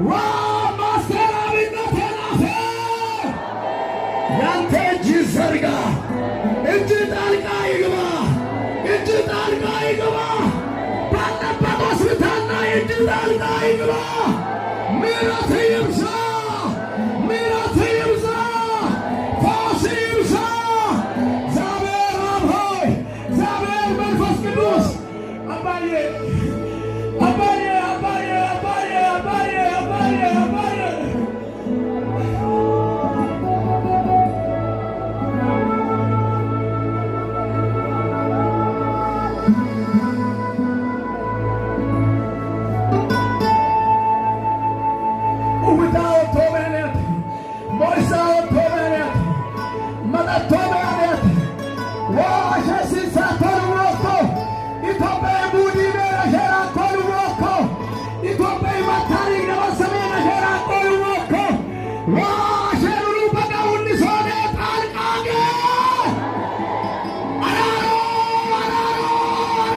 ዋ ማስተራዊነት ያንተ እጅ ይዘርጋ፣ እጅ ጣልቃ ይግባ፣ እጅ ጣልቃ ይግባ። ባለበት ሆስፒታል ላይ እጅ ጣልቃ ይግባ። ምሕረት ይብዛ።